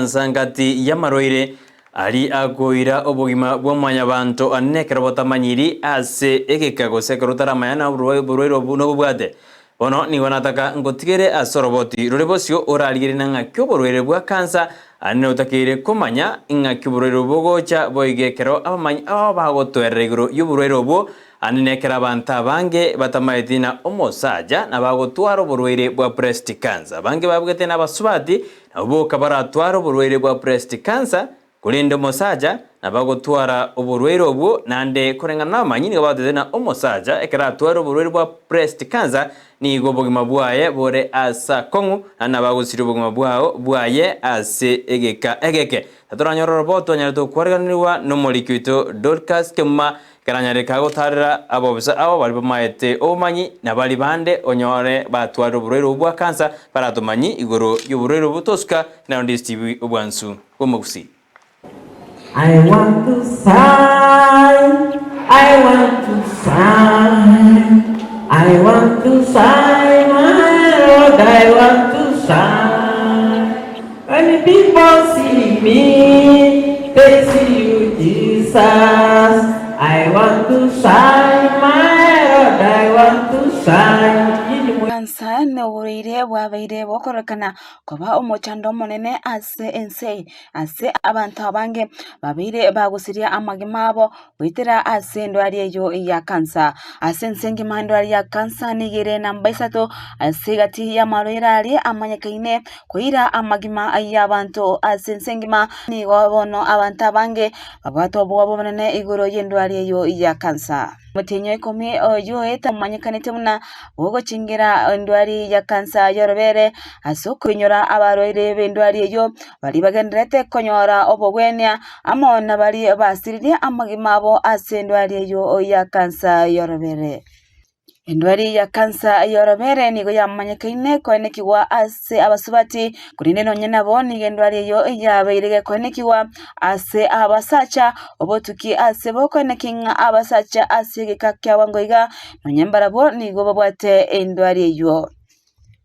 cancer ngati y'amarwaire aria akoira obogima bwa mwanyabanto anene ekero botamanyiri ase egeka gose ekero otaramanya na oborwaire obwo nobobwate. Bono nigo nataka ngotigere ase oroboti rore bosio orarigererie na ng'aki oborwaire bwa cancer anene otakeire komanya ing'aki oborwaire obwo bogocha boigo ekero abamanyi abao bagotoerera igoro y'oborwaire obwo Ande nekero abanto abange batamaeti na omosacha nabagotwara oborwaire bwa breast cancer. Abange babugete na abasubati nabwo boka baratware oborwaire bwa breast cancer, korende omosacha nabagotwara oborwaire obwo naende koreng'ana nabamanyi nigo bagotebia na omosacha ekero atware oborwaire bwa breast cancer nigo obogima bwaye bore ase akong'u naende nabagosiria obogima bwao bwaye ase egeka egeke. Tatoranyore orobo twanyarete gokwariganigwa nomoriki oito Dorcas Kemuma Keranyareka gotaarera abobisa abo baria bamaete obomanyi, na baria bande onyore batwarire oborwaire obwo bwa kansa, baratomanyi igoro y'oborwaire obwo tosuka naende Steve obwansu bw'omogusii. I want to shine, I want to shine, I want to shine, my Lord, I want to shine. When people see me, they see you, Jesus. I want to shine, my Lord, I want to shine. Kansa noborwaire bwabeire bokororekana koba omochando omonene ase ense, ase abanto abange babeire bagosiria amagima abo goetera ase endwari eyio ya kansa. Ase ense engima endwari ya kansa nigo ere namba isato ase egati y'amarwaire aria amanyekaine koira amagima y'abanto ase ense engima. Nigo bono abanto abange babwate obwoba obonene igoro y'endwari eyio ya kansa. Omotienyi o ikomi oyio oete omanyekanete buna ogochingera endwari ya kansa y'orobere ase okoinyora abarwaire b'endwari eyio baria bagendererete konyora obogwenia amo nabaria basiririe amagima abo ase endwari eyio ya kansa y'orobere. Endwari ya kansa y'orobere nigo yamanyekaine koenekigwa ase abasubati, korende nonye nabo nigo endwari eyio yabeire gekoenekigwa ase abasacha, obotuki ase bokoenekia ng'a abasacha ase egeka kia bwango iga, nonye mbarabwo nigo babwate endwari eyio.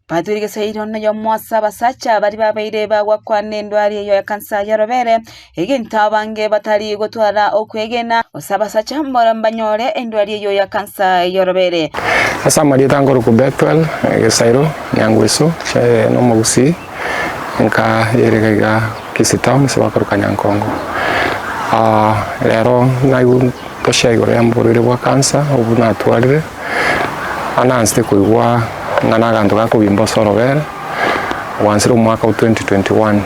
Batwire egesairo noyomo ase abasacha baria babeire bagwakwana endwari eyio ya kansa y'orobere, egento abange batari gotwara okwegena, gose abasacha mboro mbanyore endwari eyio ya kansa y'orobere. Ase amarieta nkorokwa Bethuel Egesairo Nyangweso na omogusii nka ere iga iga Kisii town ase bakoroka Nyankongo. Rero naigure toshare igoro ya oborwaire bwa cancer obwo natwarire. Anansete koigwa ng'a naganto gakobimba ase orobere, gwansire omwaka o 2021.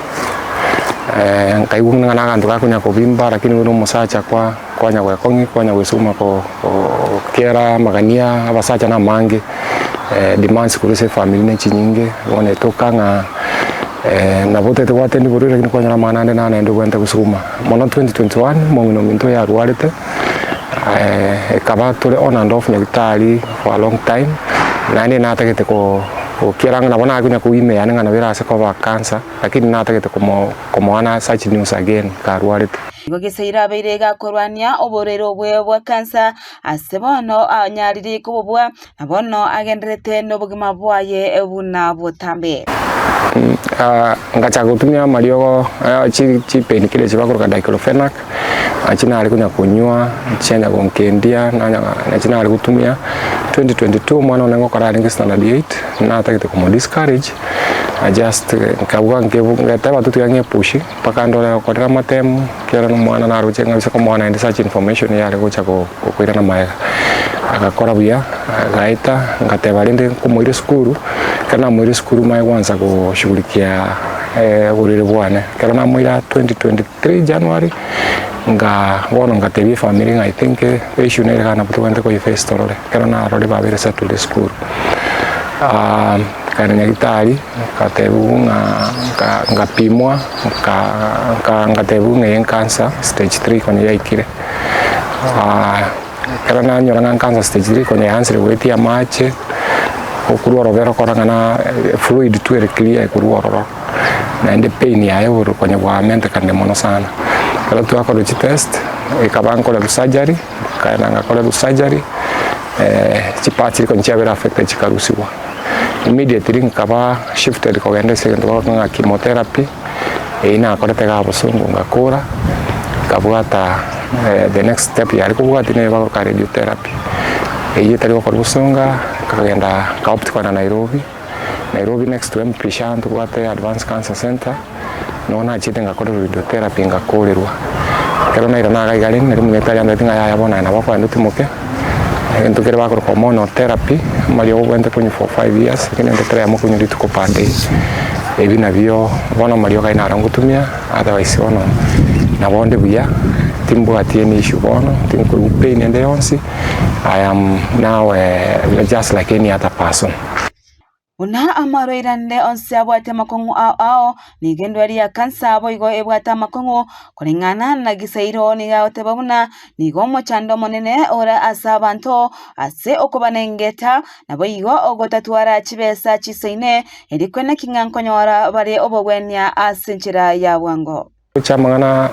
Nkaigwa ng'a naganto gakonya kobimba lakini buna omosacha kwa kwanya gwekong'ia kwanya gwesuguma ko gokiera amagania abasacha na amange, demands korwa ase efamiri ne chinyinge, bono etoka ng'a nabo otagete gwatendia oborwaire lakini kwanyora amang'ana ande naro naende obwenerete gosuguma. Mono 2021 omong'ina ominto oyarwarete. Ekaba tore on and off nyagitari for a long time, naende natagete ko gokiera ng'a nabo nakonya koigwa ime yane ng'a nabo erase koba cancer, lakini natagete komo komoana such news again karwarete. Nigo Gesairo abeire gakorwania oborwaire obwe bwa kansa, ase bono anyarire kobobua, na bono agendererete nobogima bwaye buna botambe. Ngachaka gotumia amariogo chi painkiller echi bakoroka diclofenac, nachi nare konya konywa, chianya gonkendia, nachi nare gotumia. 2022 omwana one ngokora arenge standard eight, natagete komo discourage, I just nkabua ngeteba tu tiga ng'epush mpaka ndore gokorera amatemu, ekiagera na omwana naroche ng'a gose komoa naende such information yare gocha koirana magega. Agakora buya, agaeta, ngateba rende nkomoira esukuru, ekero namoire esukuru manye gwansa goshughulikia oborwaire bwane. Ekero namoira 2023 January, nga bono ngatebia efamiri ng'a I think issue nere iga nabo tobwenerete koyeface torore. Ekero narorire babere settled esukuru, nkaenda nyagetari, nkatebiwa ng'a nka nkapimwa, nka nka nkatebiwa ng'a eye cancer stage three konya yaikire. Ekero nanyora ng'a nkansa stage three konya yaansire goetia amache, okorwa orobere okora ng'a na fluid tu ere clear ekorwa ororo, naende pain yaye boru konya bwamentekanire mono sana. Ekero twakorire chitest, ekaba nkorerwa surgery, nkaenda ngakorerwa surgery, chiparts chiria konya chiabere affected chikarusiwa. Immediately nkaba shifted kogenda ase egento bagokora ng'a chemotherapy. Eyio nakorete iga abosongo ngakora, nkabwata the next step yare kobwatia neye bagoroka radiotherapy. Eyio etari gokorwa bosonga, nkagenda nkaopt kogenda Nairobi, Nairobi next to MP Shah ntobwate Advanced Cancer Centre, noo nachiete ngakorerwa radiotherapy ngakorerwa. Ekero nairana iga iga rende nari omonyagitari antebetie ng'a yaya bono aye nabo okogenda otimoke, egento keria bakoroka hormonal therapy, amariogo obwenerete konywa for 5 years, lakini egento kere eyemo okonywa rituko per day, ebi nabio bono amariogo ayio naro ngotumia, otherwise bono nabo onde buya, timbwati any issue bono, tinkoigwa pain ende yonsi, I am now just like any other person. Buna amarwaire ande onsi abwate amakong'u ao ao, nigo endwari ya kansa boigo ebwate amakong'u, koreng'ana na Gisairo nigo agoteba buna nigo omochando omonene ore ase abanto ase okobanengeta, naboigo ogotatwara chibesa chisaine, erio kweneki ng'a nkonyora bare obogwenia ase enchera ya bwango. Gocha amang'ana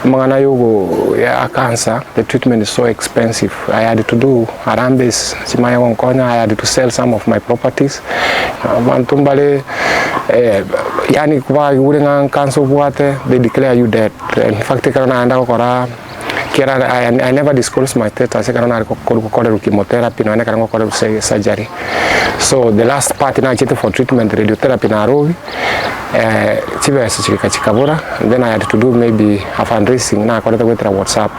amang'ana yogo ya cancer the treatment is so expensive I had to do harambes chimanye gonkonya I had to sell some of my properties abanto mbare yaani baigure ng'a cancer obwate they declare you dead in fact ekero naenda gokora kera I never disclose my status ekero nare gokorerwa chemotherapy nonya ekero ngokorerwa surgery so the last part nachete for treatment radiotherapy Nairobi. Chibesa chigaika chikabora, then I had to do maybe a fundraising nakorete goetera WhatsApp.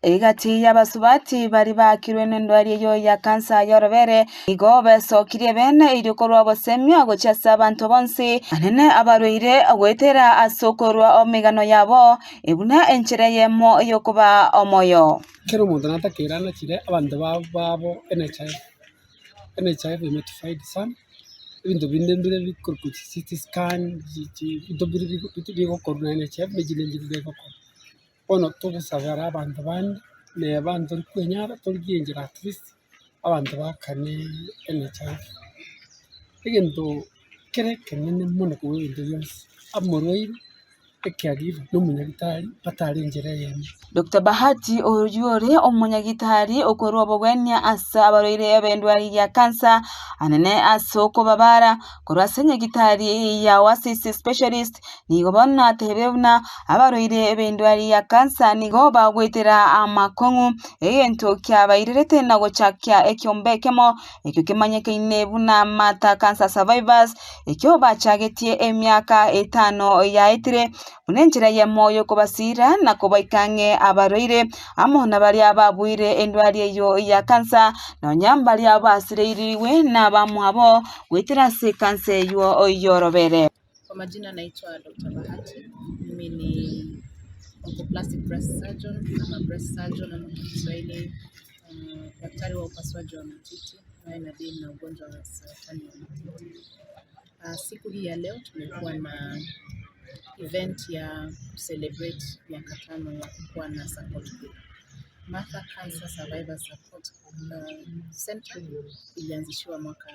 Egati y'abasubati baria baakirwe nendwari eyio ya kansa y'orobere nigo besokirie bene erio korwa obosemia gochia ase abanto bonsi, anene abarwaire goetera ase okorua emegano yabo buna enchera eyemo y'okobaa omoyo. Kera omonto natakeire anachire abanto babo NHIF, NHIF notified sana. Ebinto binde mbire bikorokwa chi CT scan, chi ebinto mbire bigokorwa na NHIF na echinde nchire chigokorwa. Bono togosabera abanto bande, neba ntori kwenyara torigie enchera at least abanto baakane NHIF. Egento kere ekenene mono kobua ebinto bionsi, omorwaire. ekiagera nomonyagitari batare enchera eyemo. Doctor Bahati oyio ore omonyagitari okorwa obogwenia ase abarwaire b'endwari ya cancer anene ase okobabara korwa ase nyagitari ya Oasis Specialist nigo bono atebire buna abarwaire b'endwari ya cancer nigo bagoetera amakong'u egento kiabairerete na gochakia ekiombe ekemo ekio kemanyekaine buna Martha Cancer Survivors Ekio bachagetie emiaka etano yaetire, buna enchera eyemo y'okobasiira na kobaika ang'e abarwaire, amo na baria babuire endwari eyio ya kansa, nonya mbaria basireirigwe nabamwabo goetera ase ekansa eyio y'orobere. Kwa majina naitwa Dr. Bahati. Mimi ni oncoplastic breast surgeon ama breast surgeon ama kwa Kiswahili daktari wa upasuaji wa matiti ambaye na deal na ugonjwa wa saratani ya matiti. Siku hii ya leo tumekuwa na event ya kucelebrate miaka tano ya kukuwa na support group. Martha Cancer Survivor Support Center ilianzishiwa mwaka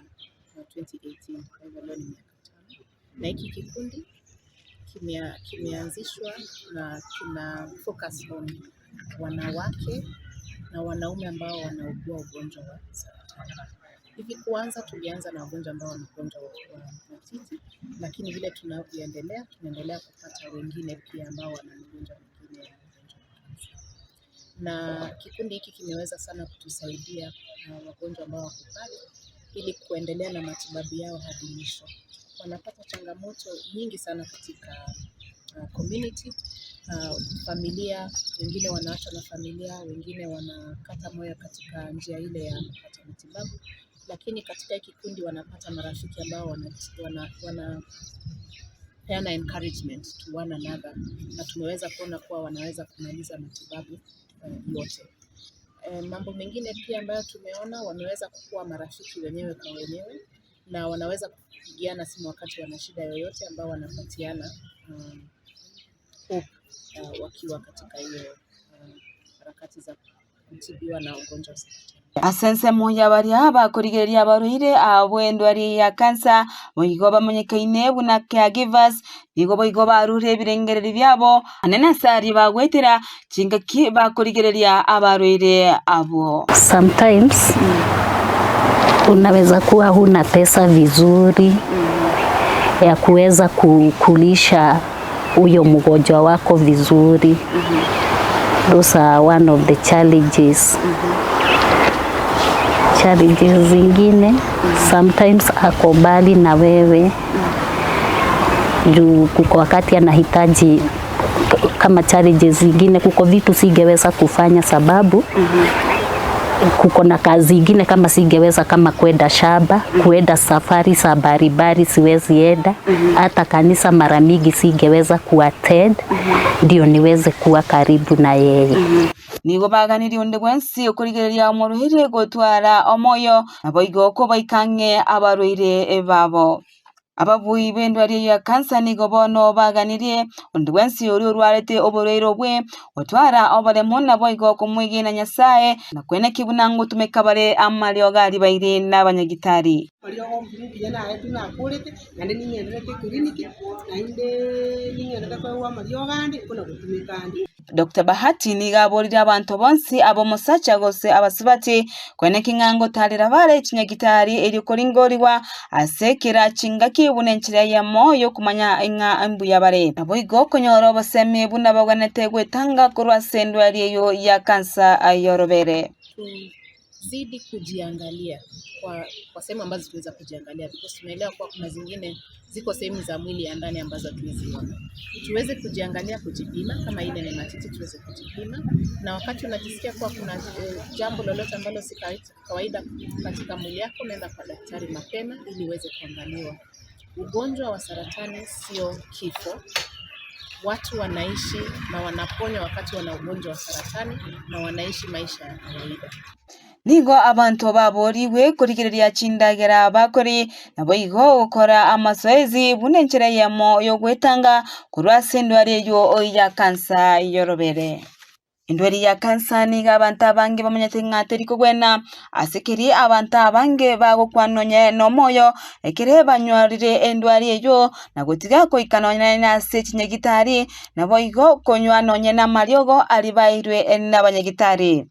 wa 2018 kwa hivyo leo ni miaka tano, na hiki kikundi kimeanzishwa na kina focus on wanawake na wanaume ambao wanaugua ugonjwa wa saratani. Hivi kuanza tulianza na wagonjwa ambao wana ugonjwa wa matiti, lakini vile tunavyoendelea tunaendelea kupata wengine pia ambao wana magonjwa mengine ya ugonjwa wa kansa. Na kikundi hiki kimeweza sana kutusaidia na wagonjwa ambao wako pale ili kuendelea na matibabu yao hadi mwisho. Wanapata changamoto nyingi sana katika community, familia, wengine wanaachwa na familia, wengine wanakata moyo katika njia ile ya kupata matibabu, lakini katika hiki kikundi wanapata marafiki ambao wanapeana encouragement to one another na tumeweza kuona kuwa wanaweza kumaliza matibabu yote. Mambo mengine pia ambayo tumeona wameweza kukuwa marafiki wenyewe kwa wenyewe na wanaweza kupigiana simu wakati wana shida yoyote ambao wanapatiana hope wakiwa katika hiyo harakati za kutibiwa na ugonjwa wa saratani. Ase ensemo ya baria bakorigereria abarwaire abwo endwari ya kansa, boigo bamanyekaine buna caregivers, nigo boigo barure ebirengererio biabo anene ase aria bagoetera chingaki bakorigereria abarwaire abwo. Sometimes unaweza kuwa huna pesa vizuri ya kuweza kulisha huyo mgonjwa wako vizuri. Those are one of the challenges. Challenges zingine sometimes ako mbali na wewe juu kuko wakati anahitaji kama challenges zingine, kuko vitu singeweza kufanya sababu kuko na kazi ingine kama singeweza kama kwenda shamba, kuenda safari za baribari siwezi enda, hata kanisa mara mingi singeweza kuattend ndio niweze kuwa karibu na yeye. Nigo baganirie onde bwensi okorigereria omorwaire gotwara omoyo naboigo okobaika ang'e abarwaire babo. Ababui b'endwari eyio ya kansa nigo bono baganirie onde bwensi oria orwarete oborwaire obwe gotwara oboremo naboigo okomwegena Nyasaye na kweneki buna ngotumeka bare amariogo aria baire na abanyagitari. Mariogo mbuya naetwe nakorete, naende ning'enderete eclinic, naende ning'enderete koegwa amariogo ande, buna gotumeka ande. Dr Bahati nigo aborire abanto bonsi ab'omosacha gose abasubati kweneki ng'a ngotarera bare chinyagitari erio koringorigwa ase kera chingaki buna enchera eyemo yokomanya ng'a mbuya bare. Naboigo okonyora obosemi buna bagwenerete gwetanga korwa ase endwari eyo ya kansa yorobere. Tuzidi kujiangalia kwa sehemu ambazo tunaweza kujiangalia because tunaelewa kuwa kuna zingine ziko sehemu za mwili ya ndani ambazo hatuwezi ona. Tuweze kujiangalia, kujipima, kama ile ni matiti tuweze kujipima, na wakati unajisikia kuwa kuna jambo lolote ambalo si kawaida katika mwili yako, nenda kwa daktari mapema ili uweze kuangaliwa. Ugonjwa wa saratani sio kifo. Watu wanaishi na wanaponywa wakati wana ugonjwa wa saratani na wanaishi maisha ya kawaida. Nigo abanto baborigwe korigereria chindagera bakori naboigo gokora amazoezi buna enchera eyemo yogwetanga korwa ase endwari eywo ya kansa yorobere. Endwari ya kansa nigo abanto abange bamanyete ng'a teri kogwena ase keri abanto abange bagokwana nonye na omoyo ekere banywarire endwari eywo na gotiga goika nonye na ase chinyagitari naboigo konywa nonye na amariogo aria bairwe na abanyagitari.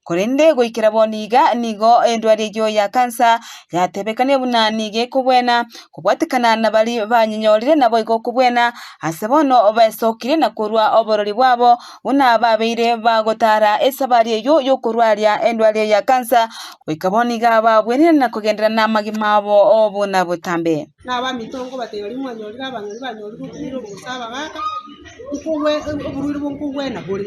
Korende goikera bono iga nigo endwari eywo ya kansa yatebekania buna nigo ekobwena kobwatekana na bari banyenyorire naboigo okobwena ase bono baesokire na korwa oborori bwabo buna babeire bagotara esabari eywo yokorwaria endwari eyo ya kansa goika bono iga babwenire na kogenderera na amagima abo obuna botambe. Na abaminto nkobatebia baria mwanyorire abanyori banyorire oborwaire obo gose abagaka, nkobwe oborwaire obo nkobwena bore.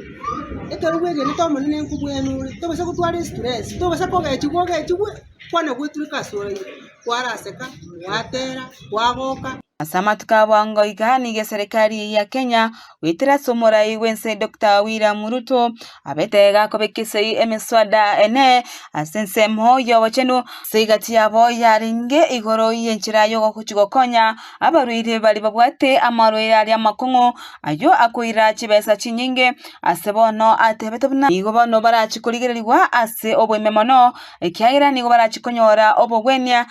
Ekero bwegenete omonene nkobwena ore, tobasa gotwara estress, tobasa kogechigwa ogechigwe, kwana gwetureka ase oraire, kwaraseka, gwatera, kwagoka. Ase amatuko a bwango iga nigo eserekari ya Kenya goetera ase omorai bw'ense Dr William Ruto abete gakobeka esegi emeswada ene ase ensemo y'obochenu ase egati yabo yarenge igoro y'enchera y'ogochi gokonya abarwaire baria babwate amarwaire aria amakong'u aywo akoira chibesa chinyinge ase bono atebete buna nigo bono barachi korigererigwa ase oboime mono ekiagera nigo barachi konyora obogwenia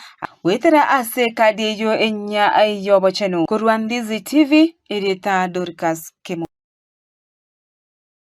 goetera ase ekadi eywo enya y'obochenu. Korwa Ndizi TV, erieta Dorcas Kemo.